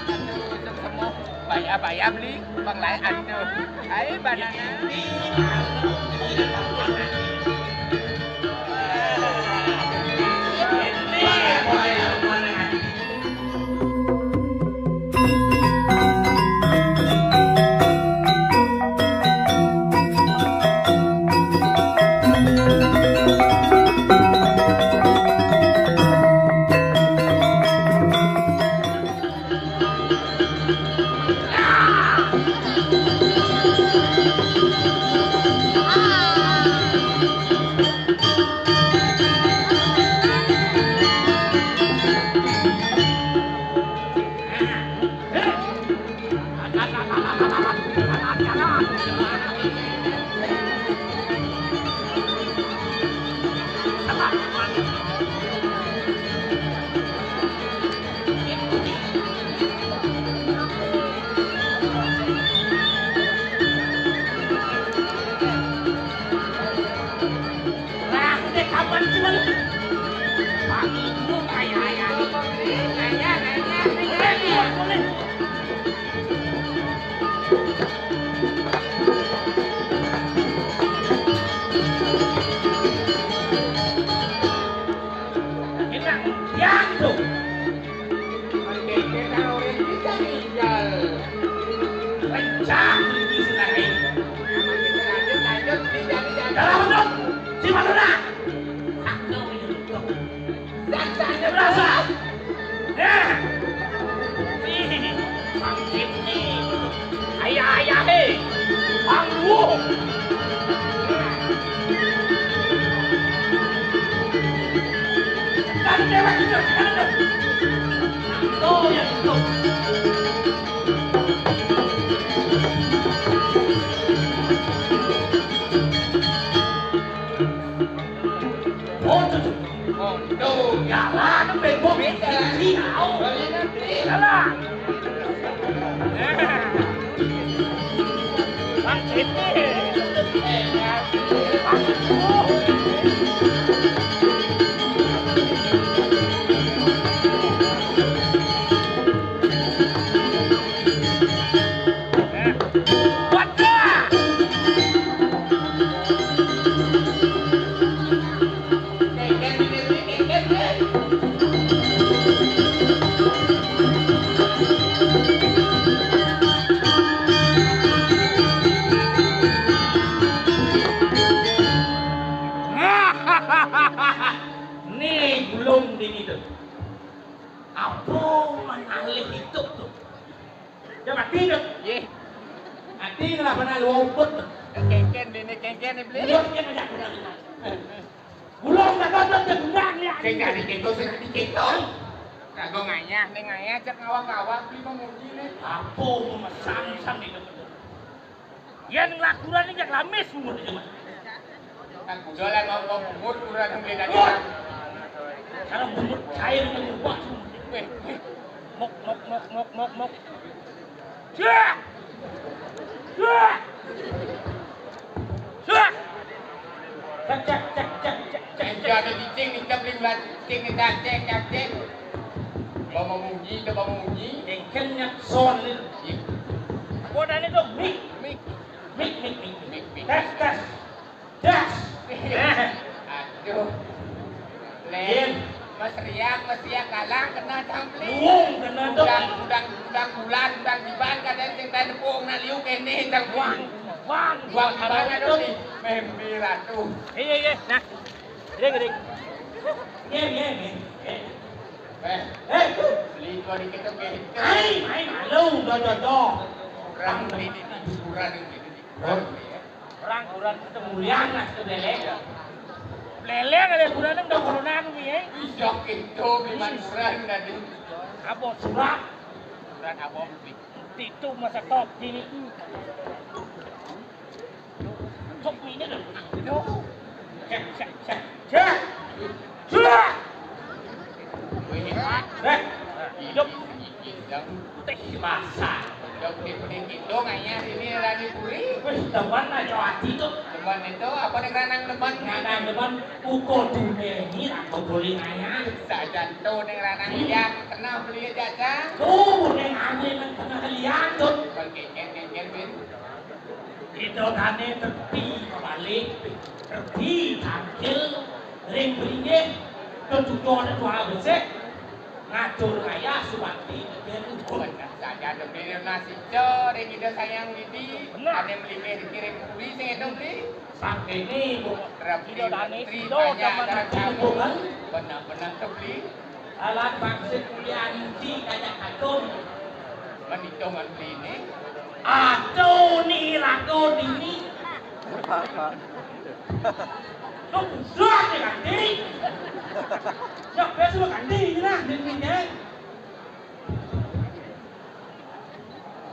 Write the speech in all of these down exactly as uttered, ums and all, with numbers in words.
Aduh, untuk semua bayar-bayar beli bang lain aduh. Ai banana. Pecah biji silakan. Lanjut, lanjut, lanjut. Tidak, tidak, tidak. Dalam bentuk si Madonna. Sakno itu. Sakno itu. Rasa. Eh. Nih, bangkit nih. Ayah-ayah, eh. Panggung. Kan dewa kita, kan dewa. Tuh, ya, tuh. Oh, tuh, tuh. Oh, tuh. Ya lah, kan bego. Beda. Iya, oh. Beda. Salah. Bang Siti. Wadah. Nih, belum dingin tuh. Apa menalih itu tuh? Ya mati tuh. Ye. Mati kenapa nak lu umpet tuh? Kengken, dene kengken nih, beli. Iya, iya, iya, iya. Gulung tak cocok, dia gundang, ya. Sing dari gitu, sing dari gitu. Kagak ngayah, ning ngayah cek ngawang-ngawang, beli mau nguji nih. Apa mau mesang-mesang itu? Yen nglakuran iki jak lamis bungut iki, Mas. Kan kudu lah mau, mau bungut kurang beda. Wah. Kalau bungut cair ini ubah. Weh, weh. Mok, mok, mok, mok, mok, mok. Yak! Yak! Yak! Cek, cek, cek, cek, cek, cek, cek. Enggak ada cicing, nih, cek, nih, cek, cek, cek, cek. Bawa munyi, itu bawa munyi. Engkennya son itu. Iya. Kodane dong, mik. Mik. Mik, mik, mik. Mik, mik. Tes, tes. Das. Aduh. Len, Mas Riak, Mas Riak galang kena campling. Luwung kena tuh. Udang, udang, udang bulan, udang jiban, kadang sing teh nepung, nak liu kene, tang buang. Buang, buang, buang, aduh, nih. Mimpi ratu. Iya, iya, nah. Gede, gede. Iya, iya, iya. Eh, eh, beli dua dikit tuh, kayak gitu. Ai, ai, malu, udah, udah, udah. Kurang, ini, ini, kurang, ini, ini, kurang, ini, ya. Orang kurang ketemu liang lah, itu beleng. Beleng ada kurang, udah corona tuh, ya. Iya, gitu, di Madura, tadi. Apa, surat? Surat apa, Bli? Itu masa top, ini. Sok mie-nya dong. Aduh. Cek, cek, cek, cek. Sudah. Wih, Pak. Eh, hidup. Teh masa. Udah putih-putih gitu, kayaknya sini lagi puri. Wih, teman aja hati tuh. Teman itu, apa nih, ranang teman? Ranang teman, uko dunia ini, aku Boleh ngayah. Sajan to ning lanang liyan, kenal beli aja, Cang. Tuh, ning ame nang tengah liyan, Tut. Kon kengken-kengken, Bin. Ida dané tepi kebalik, tepi tangkil, ring beringgih, ketujuan dua besik, ngatur ngayah subakti ngeger ugun. Sajan to beli nasi co, ring Ida Sang Hyang Widi, bener. Ané mlinggih dikirim beli sing édong beli. Sakéné, Bu. Repi menteri banyak dalam kamu. Benar-benar kebeli. Alat bangsa kuliah inti kayak katon. Menitungan beli ini. Aduh, ni rago dini. Lu budak ni ganti. Ya, besok ganti lah, dini, ya.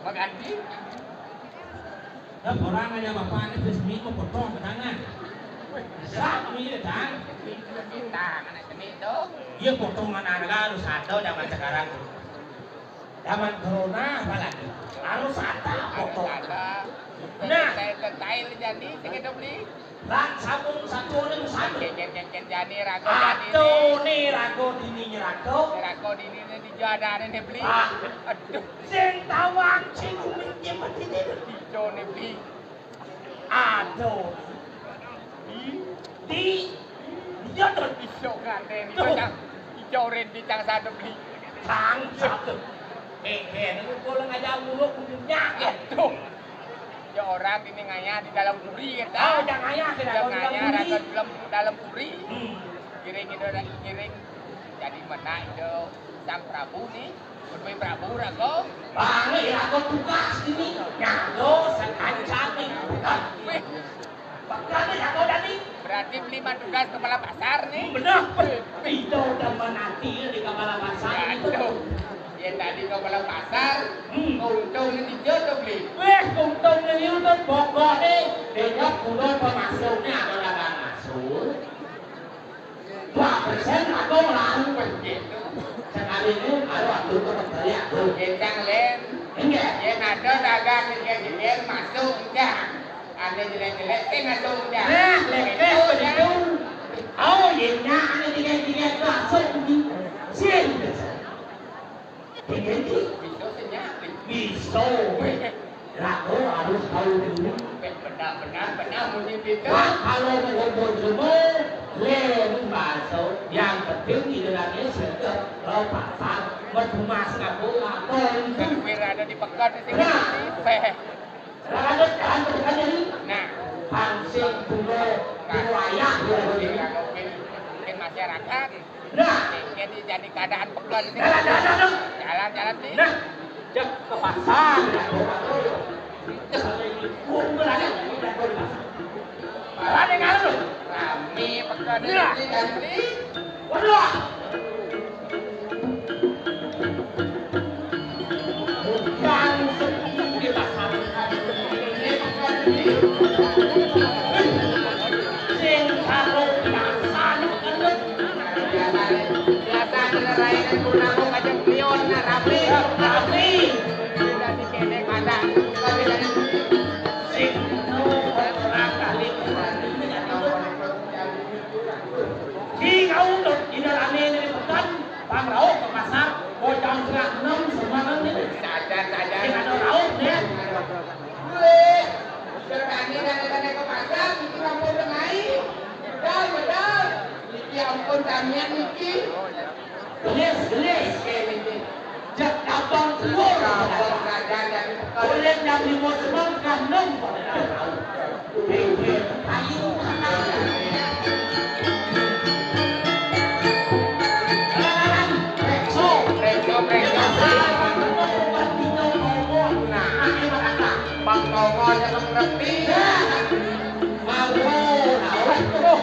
Maganti? Lah, orang aja bapak ini resmi mau potong ke tangan. Sak, ini, Tang. Tangan seni tuh. Iya, potongan harga harus ada zaman sekarang. Zaman corona apalagi. Harus ada potong. Nah. Saya ketail jadi, saya beli. Lah, sampun satu orang satu. Kengken-kengken jani rago jani. Aduh, ni rago dini ni rago. Rago dini ni dijadane ni beli. Ah. Aduh. Sing tawang sing uming ki mati ni. Ijo ni beli. Aduh. Di, di, iya to. Ijo ngandeni. Tuh. Cang. Ijo ren di cang satu beli. Cang satu. Eh, eh, nunggu pulang aja nguruk kudunya. Aduh. Ya, orang ini ngayah di dalam puri, kata. Oh, yang ngayah di dalam puri. Dalam, dalam puri. Hmm. Kiring itu, kiring. Jadi mana itu Sang Prabu nih? Betul Prabu rago. Bang, ya, aku tugas ini. Nyado, sekancang nih. Wih. Bakal nih, aku tadi. Berarti beli mah tugas kepala pasar nih. Bener. Itu udah menanti di kepala pasar itu. Aduh. Yén tadi kau kalau pasar, hmm, untungnya dijodoh beli. Wéh, untungnya dijodoh, pokoknya dia punya pemasuknya ada dagang masuk. Dua persen aku lalu begitu. Sekali ini kalau aku ke menteri aku. Kita lain. Enggak. Yén ada dagang yang masuk enggak. Ada jelek-jelek, saya nggak tahu enggak. Nah, lekeh begitu. Oh, yén ada jelek-jelek masuk di sini. Bisa senyap. Bisa. Lagu harus tahu dulu. Benar, benar, benar, munyi pintu. Wah, kalau mau ngumpul semua, lem bakso. Yang penting di dalamnya sedap, lo pasar, berdumas ngaku, atau itu. Kue ada di pekan, di sini. Nah. Lanjut, lanjut, lanjut. Nah. Hansip, Bulo, Bulo Ayah, Bulo Dewi. Mungkin, mungkin masyarakat. Nah. Mungkin jadi keadaan pekan ini. Jalan, jalan, jalan. Jalan, jalan, nih. Nah. Cek ke pasar. Cek ke pasar. Rame ngaruh. Rame pekan ini, nah. Ganti. Waduh. Bukan sepi di pasar ini pekan ini. Sing karo biasa nih, kan. Biasa, biasa, bener aja, kan, pun aku ngajak Leon, nah, rame. Rame. Kita di kene, mana? Tapi dari sing Di kau untuk tidak rame dari pekan, Bang Rauh ke pasar, mau jam setengah enam semalam ini. Saja, saja. Sing ada rauh, ya. Weh, sekali dari tadi ke pasar, itu kampung tengah. Betul, betul. Ya ampun, tamian niki. Gelis, gelis, kayak ini. Jak abang telur. Abang kerajaan dari Mekah. Boleh jam lima semua, jam enam. Ayo, ayo. Rekso, rekso, rekso. Nah, Bang Tongo aja ngerti. Malu, awas tuh.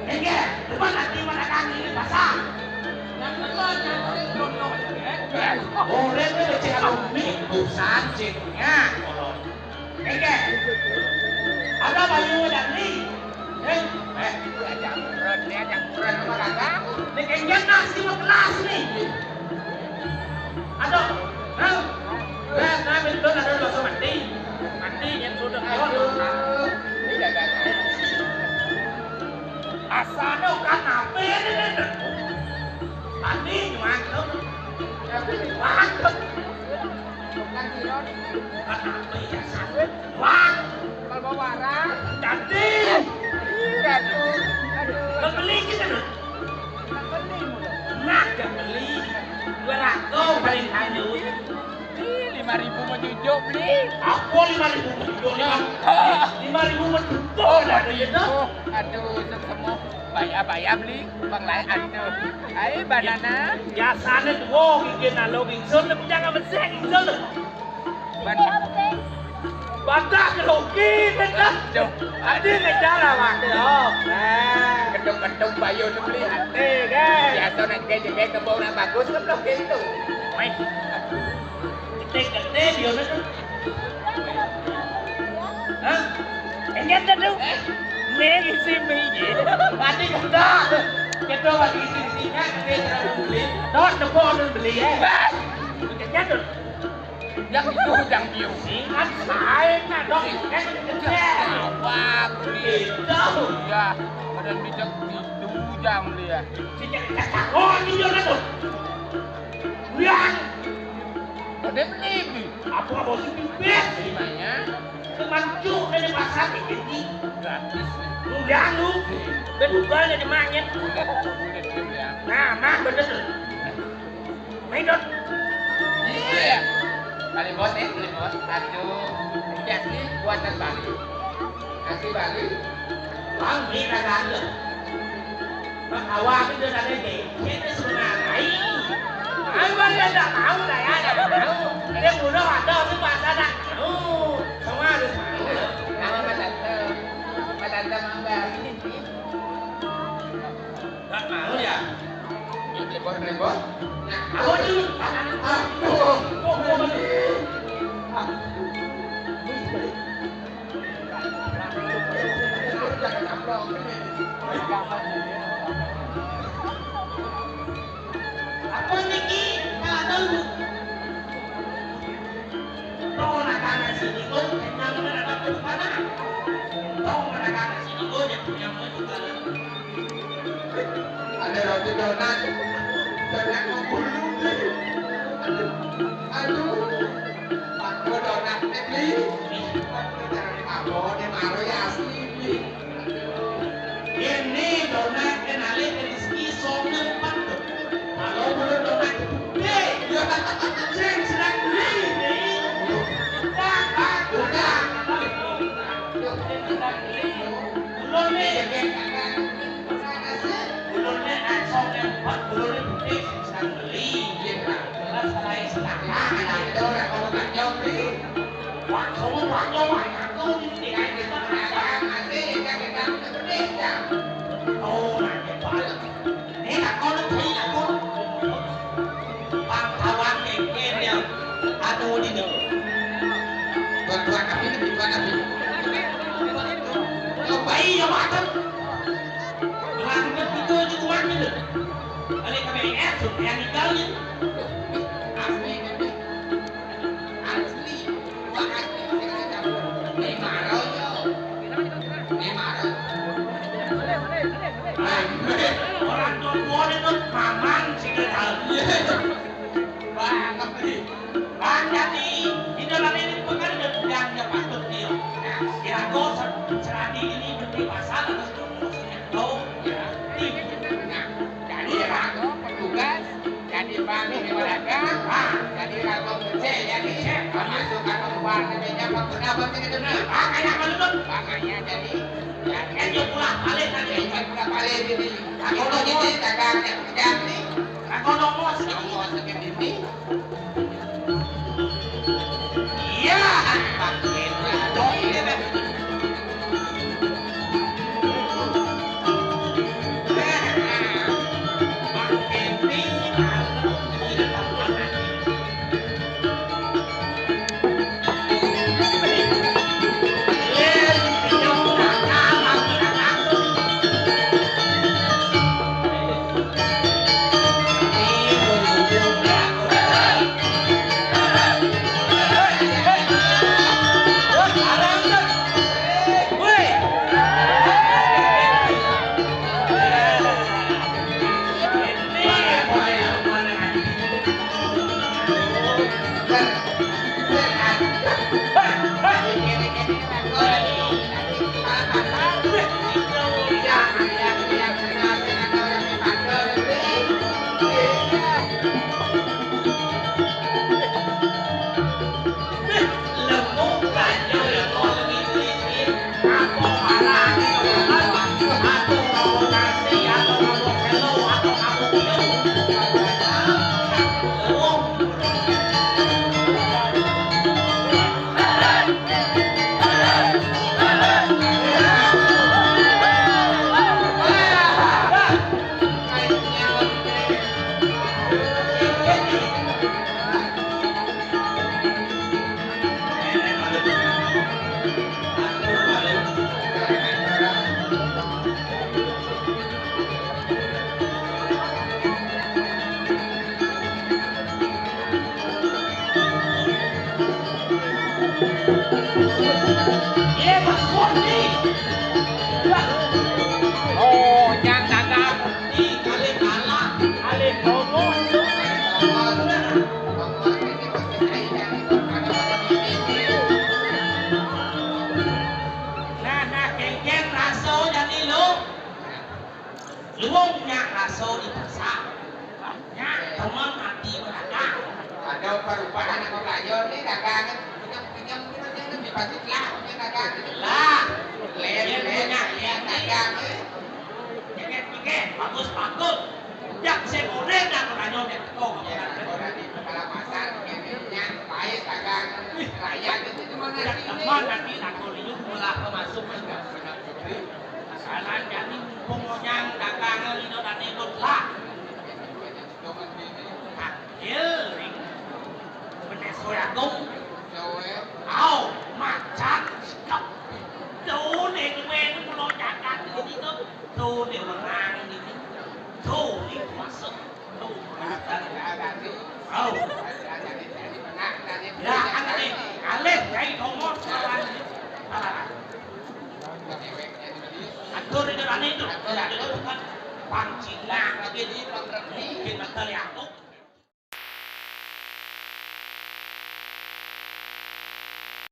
Enggak, depan lagi mana kami ini pasang. Orang itu kecil kami bukan ceknya. Oke. Ada bayu dan ni. Eh, eh, ini aja murah, ini aja murah, apa kata? Ini kenyang nasi mau kelas nih. Aduh, hah? Eh, nah, betul ada dosa mati. Mati yang sudah kau. Ini jaga. Asana kan apa ini? Mati mantap. Mantap. Bukan sirot. Bukan apa ya, sanggup. Wah. Kalau bawa barang. Cantik. Iya tuh. Aduh. Kau beli gitu loh. Nak beli mulu. Nak beli. Dua ratus paling lanjut. Ih, lima ribu mau jujur beli. Apa lima ribu mau jujur? Lima, lima ribu mau jujur. Oh, ada ya, tuh. Aduh, semua. Bayar-bayar beli bang lain antu. Ai banana. Biasanya tuh, oh, gigi nalo gingsul, tapi jangan besek gingsul tuh. Ban-, badak rugi, betul. Tuh. Adi ngejar awak tuh, oh. Nah. Gedung-gedung bayu tuh beli hati, kan? Biasa nak kayak jadi kebun nak bagus, kan belum gitu. Mai. Gede-gede dia tuh. Hah? Enggak ada tuh. Nih isi mie. Mati kita. Kita lagi isi isinya, kita jangan beli. Dot, tepuk orang beli ya. Enggak ada. Yang itu yang biu. Ingat saya nak dong. Kan gede. Wah, beli. Itu. Ya, badan bijak itu jang beli ya. Sejak cakap. Oh, ini dia tuh. Yang Udah beli, beli. Apa mau sih beli? Gimana? Cuman cuk dari pasar ini. Gratis. Lu yang lu. Udah juga ada demanya. Udah, udah, udah, ya. Nah, mah bener. Main dot. Iya. Kali bos, eh, kali bos. Aduh, ini asli buatan Bali. Asli Bali. Bang, ini kagak ada. Bang, awak itu tadi deh. Kita sebenarnya. Ai, bang, dia tak tahu lah ya, dia tak tahu. Dia bunuh atau tu pasal tak tahu. Semua harus tahu. Nama Pak Tante. Pak Tante Mangga. Tak tahu ya. Ini bos, ini bos. Nah, tahu tu. Ah, oh, oh, oh. Apa niki? Kalau tahu. Tahu nak kanan sini, kau kenal mana dapat mana? Tahu mana kanan sini, kau yang punya mana? Ada roti donat. Donat mau bulu. Aduh. Pak, mau donat, Bli. Apa, dia marah ya asli, Bli. Ini donat kenalin rezeki songnya empat tuh. Kalau bulu donat gede. Sing sedang beli, nih. Pak, Pak, udah. Sing sedang beli. Belum nih. Ulun ni nak song yang empat puluh ribu ni sing sedang beli, ya, Pak. Jelas lain setengah, ada orang kalau tak jawab ni. Wah, kamu banyak, banyak tu ni, ni kan kita beragam, nanti kita, kita, kita berdesa. Oh, nanti balik. Ni nak kau nak cari nak kau. Pangkawan kengken yang anu di ni. Bantuan kami ni, bantuan kami. Kau bayi yang macam. Ngelanjut gitu aja kuatnya tuh. Balik ke B R, suruh yang ninggalin. Asli, asli. Wah, asli. Ini marah, yo. Ini marah. Orang tua gua nih, tuh, mamang sih, dia tahu. Banget, nih. Banyak, nih. Kita lagi ini bukan ada yang dia patut, dia. Nah, kira gua ser-, seradi ini berarti pasal harus tunggu. Oh, ya. Nah, jadi ya, Pak, petugas, jadi Pak, ini warga, Pak, jadi Pak, Pak, Pak, jadi Pak, masuk ke Pak, Pak, ini apa, kenapa sih gitu, nah? Pak, kayak apa lu, Pak? Makanya jadi, ya, kan dia pulang balik tadi. Kan dia pulang balik ini. Aku udah gitu, kagak ada kerjaan nih. Aku udah mau segini. Mau segini. Nggih, Mas Pun, nggih. Lah. Oh, nyang dagang. Nggih, kalih kalah. Kalih Bromo. Nah, nah, gengger raso jani lho. Luwung nyak raso di pasar. Nyak demen ati berdagang. Ada perubahan aku kaya ni dagang. Pinjam, pinjam, pinjam, pinjam, di pasti telah punya dagang. Lah, lain, lain, lain, lain dagang, eh. Jaket, jaket, bagus, bagus. Jak sing urip nak bertanya, jak teko. Ya, orang di kepala pasar, ini nyak baik dagang. Rakyat itu di mana sini? Teman nanti nak kau liuk, malah masuk, kan, enggak benar. Salah jani mumpung onyang dagangan ino dan idut lah. Takil ring. Benes kowe agung. Au, macan sikap. Tuh nih, gue ini mulo jagat ini tuh. Tuh nih, menang ini. Tuh nih, masuk. Tuh, macan. Au. Ya, kan ini. Alih, kayak ngomong, salah. Salah. Atur itu rame itu. Atur itu bukan pangcilan lagi di pangkerti. Mungkin betul ya.